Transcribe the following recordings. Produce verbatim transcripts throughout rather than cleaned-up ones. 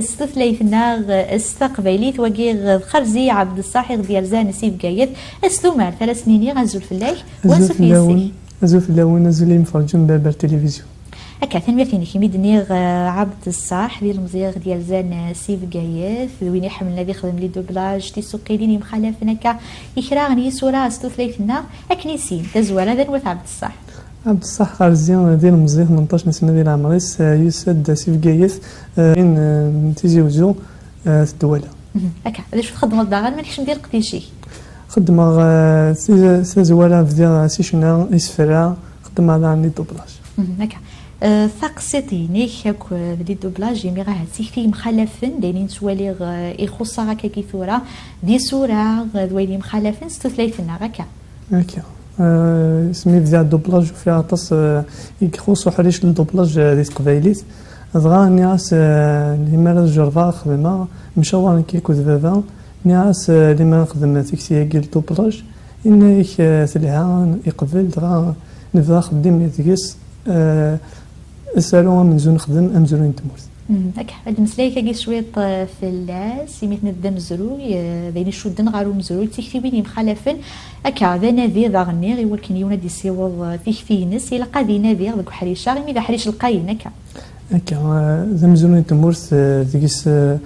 S tutlayt-nneɣ s taqbaylit, wagi d Xerzi Ɛebd Ṣṣaḥ i ɣ-d-yerzan si Bgayet. S tumert ara s-nini azul fell-ak, wa azul ansuf fell-awen, yis-k. Azul fell-awen, azul i yimferǧen n Berber Télévision. Akka, tanemmirt-inek imi d-nniɣ, eh, Ɛebd Ṣṣaḥ, d ilemẓi i ɣ-d-yerzan, eh, si Bgayet, d win iḥemmlen ad ixdem les doublages, tisuqqiyin yemxalafen akka, i kra n yisura s tutlayt-nneɣ, akken i sin, tazwara d anwa-t Ɛebd Ṣṣaḥ? Ɛebd Ṣṣaḥ Xerzi d ilemẓi, tmenṭac n sna di leɛmer-is, eh, yusa-d si Bgayet, eh, in, eh, n Tizi Wezzu, eh, s Dwala. Mhm. Akka, d acu txeddmeḍ daɣen ma nekcem di leqdic-ik? Xeddmeɣ, eh, si, s tazwara bdiɣ si ccna, isefra, xeddmeɣ daɣen les doublages. Mhm, akka. Eh, taqsiṭ-inek akk, eh, d les doublages, imi ahat d tikti yemxalafen, d ayen i nettwali, eh, ixuṣṣ-aɣ akkagi tura, d isura, eh, d wayen yemxalafen s tutlayt-nneɣ, akka? Akka. Eh, asmi bdiɣ doublage, ufiɣ aṭas, eh, i ixuṣṣ uḥric n doublage, eh, di teqbaylit. Dɣa nniɣ-as, eh, limer ad jerbeɣ ad xedmeɣ, mcawaren-k akked baba, nniɣ-as, eh, limer ad xedmeɣ tikti-agi n doublage, yenna-yak, eh, telha, iqbel, dɣa nebda axeddim deg-s, eh, asaru amenzu nexdem, amezruy n tmurt. Mhm. Akka, ad d-meslay akkagi cwiṭ, eh, fell-as, imi tenniḍ d amezruy, eh, d ayen icudden ɣer umezruy, d tiktiwin yemxalafen. Akka, d anadi daɣen-nni i wakken yiwen ad d-isiweḍ, eh, tikti-ines, ilaq ad inadi deg uḥric-a, imi d aḥric lqayen, akka. Akka, eh, d amezruy n tmurt, eh, deg-s, eh,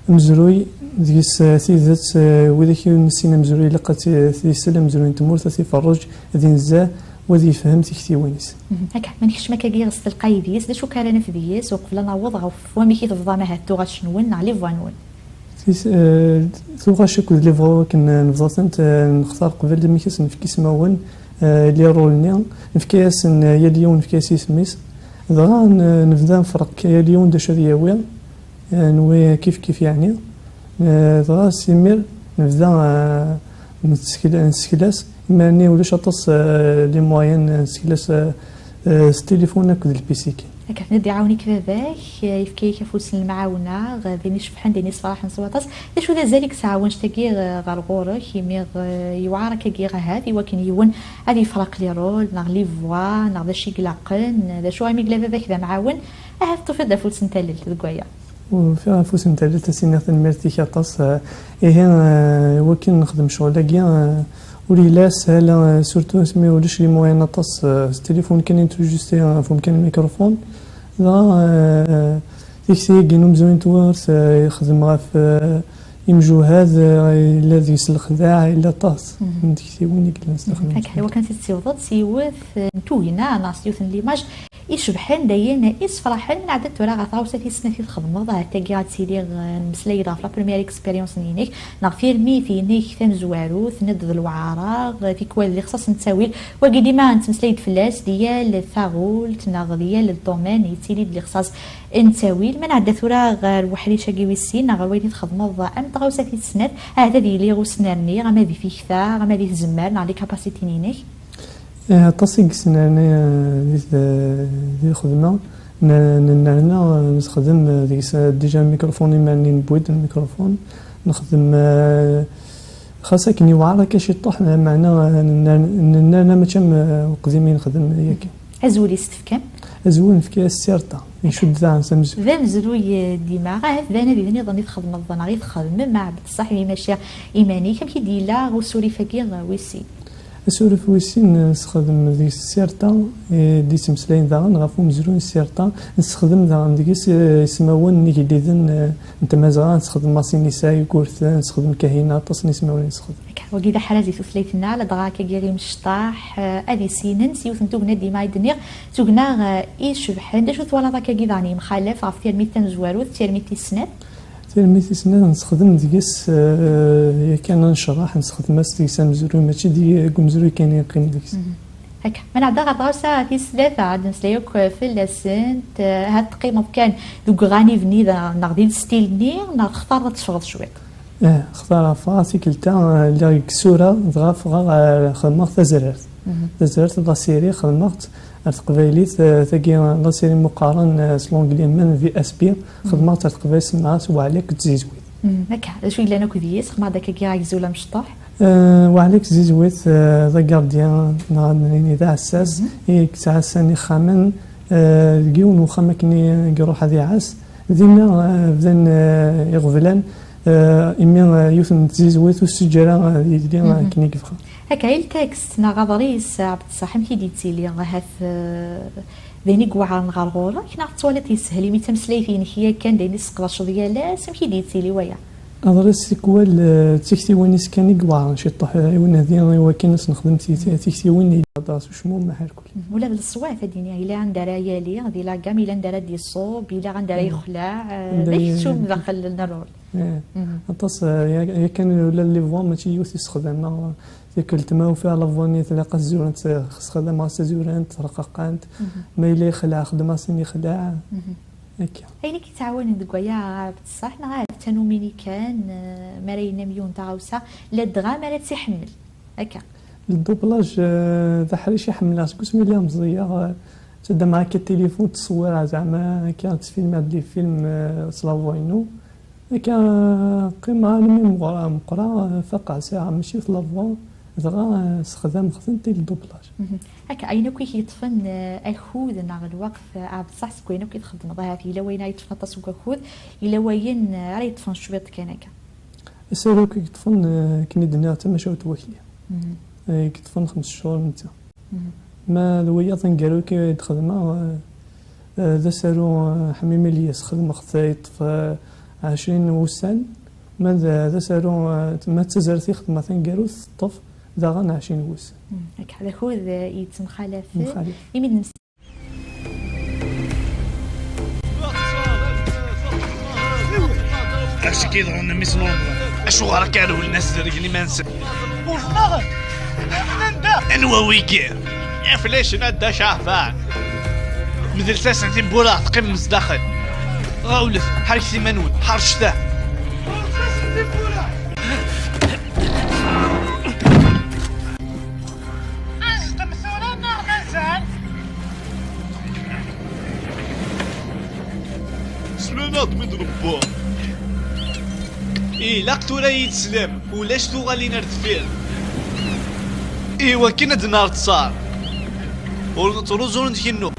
amezruy, deg-s, eh, tidet, eh, widak i ur nessin amezruy, ilaq ad t-, ad t-isel amezruy n tmurt, ad t-iferrej, ad inza, u ad yefhem tiktiwin-is. Mhm. Akka, ma nekcem akkagi s telqay deg-s, d acu kan ara naf deg-s, uqbel ad naweḍ ɣef wamek i tebḍam ahat tuɣac-nwen neɣ les voix-nwen? Tis-, eh, tuɣac akked les voix akken nebḍa-tent, eh, nextar qbel amek ad sen-nefk ismawen, eh, les rôles-nni, nefka-yasen, eh, yal yiwen nefka-yas isem-is, dɣa n-, nebda nefreq yal yiwen d acu ad yawi, eh, nwi kif kif yeɛni. Eh, dɣa s imir nebda, eh, nettkel-, nesseklas, imir-nni ulac aṭas, eh, les moyens, eh, nesseklas, eh, eh, s tilifun akked lpisiki. Akka, tenniḍ iɛawen-ik baba-k, eh, yefka-yak afus n lemɛawna, eh, d ayen icebḥen, d ayen yessefraḥen s waṭas. D acu d azal i yesɛa wannect-agi, eh, ɣer ɣur-k, imi, eh, yewɛer akkagi ahat i wakken yiwen ad yefreq les rôles, neɣ les voix, neɣ d acu i ilaqen, d acu imi yella baba-k d amɛawen, ahat tufiḍ-d afus n tallelt deg waya? Ufiɣ afus n tallelt, ad s-iniɣ tanemmirt-ik aṭas. Eh, ihi, eh, i wakken nexdem ccɣel-agi, eh, ur yelli ara sshala, eh, surtout asmi ulac les moyens aṭas, eh, s tilifun kan i nettujustay, eh, ɣef umkan n lmikrufun. Dɣa, eh, tikti-agi n umezruy n tmurt, eh, yexdem ɣef, eh, imjuhad, eh, yella deg-s lexdaɛ, yella aṭas n tektiwin i yellan s daxel n, akka, i wakken ad tt-id-tessiwḍeḍ s yiwet, eh, n tugna neɣ s yiwet n l'image icebḥen, d ayen issefraḥen. Ma nɛedda tura ɣer tɣawsa tis snat i txedmeḍ, ahat tagi ad tili, eh, nemmeslay-d ɣef la première expérience-inek, neɣ tirmit-inek tamezwarut, tenniḍ d lewɛara, eh, tikwal d lexṣaṣ n ttawil. Wagi dima nettmeslay-d fell-as, di yal taɣult, neɣ di yal domaine, yettili-d lexṣaṣ n ttawil. Ma nɛedda tura ɣer weḥric-agi wis sin, neɣ ɣer wayen i txedmeḍ am tɣawsa tis snat, ahat ad yili usnerni, ama di tikta, ama di tzemmar, neɣ les capacités-inek. Eh, aṭas i yesnerni, eh, di t-, di lxedma. N-, nennerna, eh, nexdem, eh, deg-s, eh, déjà lmikrufun, imerni newwi-d lmikrufun. Nexdem, eh, xas akken yewɛer akka ciṭuḥ, eh, meɛna, eh, nenner-, nennerna mačči am, eh, uqdim i nexdem yagi. Azwel i s-tefkam? Azwel nefka-as Sirta, icudd daɣen s amezruy. D amezruy, eh, dima, ahat d anadi nniḍen i txedmeḍ neɣ i txedmem, Ɛebd Ṣṣaḥ, imi mačči iman-ik. Amek i d-yella usurif-agi, eh, wis sin? Asurif wis sin, eh, nessexdem deg-s Sirta, eh, d-yettmeslayen daɣen ɣef umezruy n Sirta. Nessexdem daɣen deg-s, eh, ismawen n yigelliden, eh, n Tmazɣa, nessexdem Masinisa, Yugurten, nessexdem Kahina, aṭas n yismawen i nessexdem. Akka, wagi d aḥraz i tutlayt-nneɣ, ladɣa akkagi imecṭaḥ, eh, ad isinen s yiwet n tugna dima i d-nniɣ, tugna, eh, icebḥen. D acu twalaḍ akkagi daɣen yemxalaf ɣef tirmit tamezwarut, tirmit tis snat? Tirmit tis snat nessexdem deg-s, eh, yakan ad necreḥ, nessexdem-as deg-s amezruy, mačči deg, deg umezruy kan i yeqqim deg-s. Mhm. Akka, ma nɛedda ɣer tɣawsa tis tlata, ad nmeslay akk fell-asent, eh, ahat teqqimeḍ kan deg uɣanib-nni da, neɣ di lestil-nni, neɣ textareḍ ad teffɣeḍ cwiṭ? Eh, xtareɣ ffɣeɣ tikkelt-a, eh, lliɣ deg tsura, dɣa ffɣeɣ, eh, xedmeɣ tazrart. Mhm. Tazrart d la série xedmeɣ-tt ar teqbaylit, eh, tagi, eh, la série meqqaren, eh, s l'anglais même V S P, xedmeɣ-tt ar teqbaylit, semmaɣ-as Weɛli akked Tzizwit. Mhm. Akka, d acu yellan akk deg-s? Xedmeɣ-d akkagi agzul amecṭuḥ. Eh, Weɛli akked Tzizwit, eh, d agardien, neɣ ad nini d aɛessas, i yettɛassan ixxamen, eh, deg yiwen n uxxam akken i iruḥ ad iɛass, Dinna, eh, bdan, eh, iɣeblan, eh, imi, eh, yiwet n tzizwit ur s-teǧǧa ara, eh, ad yelli, eh, akken i yebɣa. Akka i ltekst neɣ aḍris, eh, Ɛebd Ṣṣaḥ, amek i d-yettili? Ahat, eh, d ayen i iweɛren ɣer ɣur-k, neɣ tettwaliḍ yeshel imi d tameslayt-inek yakan, d ayen i tesseqdaceḍ yal ass? Amek i d-yettili waya? Aḍris tikwal, eh, d tiktiwin-is kan i iweɛren ciṭṭaḥ, eh, i unadi, i wakken ad s-nexdem ti-, ti-, tiktiwin, yella aḍris ucmummeḥ irkul. Ula d leṣwat, ad d-iniɣ, yella anda ara yali, di la gamme, yella anda ara d-iṣub, yella anda ara yexleɛ, eh, d aketum daxel n rrol. Eh, aṭas, eh, ya-, yakan ula d les voix mačči yiwet i ssexdameɣ. Tikkelt ma ufiɣ la voix-nni tlaq ad tt-zurent, eh, sxedmeɣ-as tazurant, terqaqant. Ma yella yexleɛ, xedmeɣ-as ayen yexleɛ. Akka. Ayen i k-yettɛawanen deg waya, Ɛebd Ṣṣaḥ, neɣ ahat d tanumi-nni kan, eh, mi ara yennam yiwen taɣawsa, ladɣa mi ara tt-iḥemmel. Akka. Le doublage, eh, d aḥric i ḥemmleɣ seg wasmi lliɣ meẓẓiyeɣ, eh, ttaddameɣ akka tilifun, ttṣewwireɣ zeɛma akka, ttfilmiɣ-d les films, eh, s la voix-inu. Akka, eh, qqimeɣ almi meɣra-, meqqreɣ, eh, faqeɣ sɛiɣ mačči d la voix, dɣa, eh, sexdameɣ-tent i le doublage. Akka, ayen akk i k-yeṭṭfen, eh, akud neɣ lweqt, eh, Ɛebd Ṣṣaḥ, seg wayen akk i txeddmeḍ, ahat yella wayen ara yeṭṭfen aṭas n wakud, yella wayen, eh, ara yeṭṭfen cwiṭ kan akka. Asaru akk i yeṭṭfen, eh, akken i d-nniɣ, d tamacahut n wakli. Eh, i yeṭṭfen xems cchur netta. Ma d wiyaḍ aneggaru akk i d-xedmeɣ, eh, eh, d asaru, eh, Ḥmim Ilyas, xedmeɣ-t yeṭṭef, eh, ɛecrin n wussan. Ma d, d asaru, eh, ma d tazart i xedmeɣ taneggarut, teṭṭef daɣen ɛecrin n wussan. Akka, d akud, eh, yettemxalafen. Yemxalaf. Imi d-, Acu k-iḍran a mmi-s n Remḍan? Acuɣer akka rewlen ad sdergen iman-nsen? Uḍneɣ! Anda? Anwa wigi? Iflicen a Dda Caɛban! Medlet-asen tiwwura, teqqimem zdaxel. Ɣawlet, ḥerket iman-nwen, ḥercet-ah! Medlet-asen tiwwura! Aztem tura neɣ mazal? Slan-aɣ-d mi d-newweḍ. Ilaq tura ad yi-teslem, ulac tuɣalin ar deffir. Iwakken ad d-nerr ttṣar. Ur nettruẓu ur nkennu.